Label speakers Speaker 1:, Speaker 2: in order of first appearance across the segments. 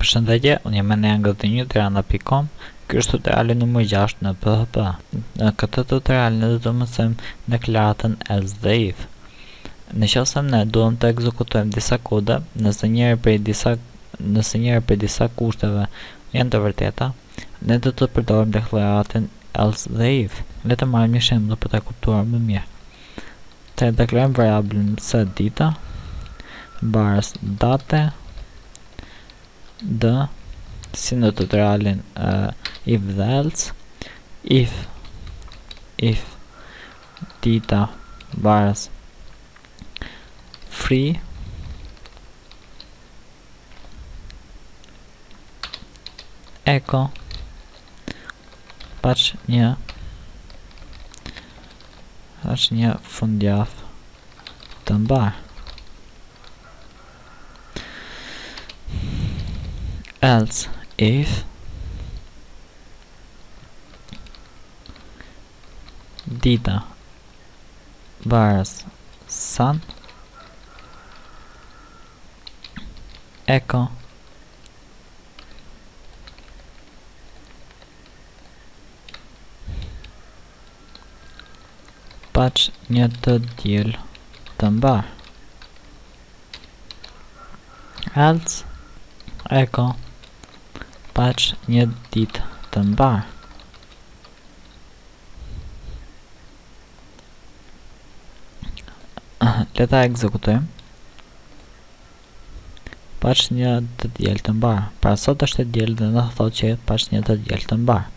Speaker 1: Përshëndetje, unë jam Enea nga thenewtirana.com. Ky është tutoriali numër 6 në PHP. Në këtë tutorial ne do të mësojmë deklaratën else dhe if. Në qoftë se ne duam të ekzekutojmë disa kode, nëse njëri prej disa nëse njëri prej disa kushteve janë të vërteta, ne do të përdorim deklaratën else dhe if. Le të marrim një shembull për ta kuptuar më mirë. Të deklarojmë variablin se dita baras date d si në tutorialin uh, if dhe else if if dita baras free echo paç një paç një fundjavë të mbarë else if dita baras sun echo Paç një të diel të mbarë. Else echo paç një ditë të mbarë. Le ta ekzekutojmë. Paç një të diel të mbarë. Pra sot është e diel dhe na thotë që paç një të diel të mbarë.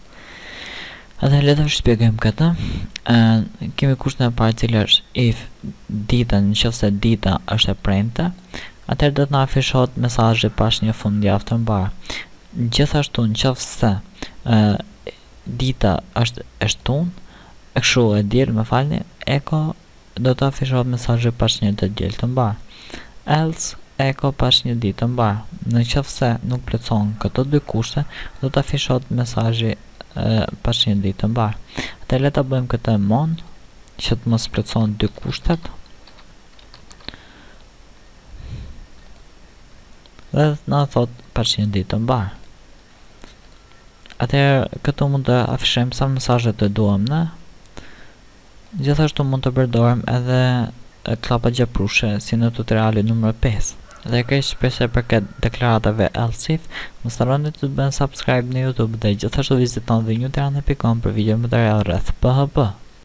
Speaker 1: Atëherë le të shpjegojmë këtë. Ë kemi kushtin e parë cili është if dita, në qoftë se dita është e premte, atëherë do të na afishohet mesazhi paç një fundjavë të mbarë. Gjithashtu në qoftë se ë dita është e shtunë, e kështu e diel, më falni, echo do të afishohet mesazhi paç një të diel të mbarë. Else echo paç një ditë të mbarë. Në qoftë se nuk plotësohen këto dy kushte, do të afishohet mesazhi paç një ditë të mbarë. Atëherë le ta bëjmë këtë mon që të mos plotësohen dy kushtet. Dhe na thot paç një ditë të mbarë. Atëherë këtu mund të afishojmë sa mesazhe të duam ne. Gjithashtu mund të përdorim edhe klapa gjaprushe si në tutorialin numër 5. Dhe kaq për sa i përket deklaratave else if, mos harroni të bëni subscribe në YouTube dhe gjithashtu vizitoni thenewtirana.com për video më të reja rreth PHP.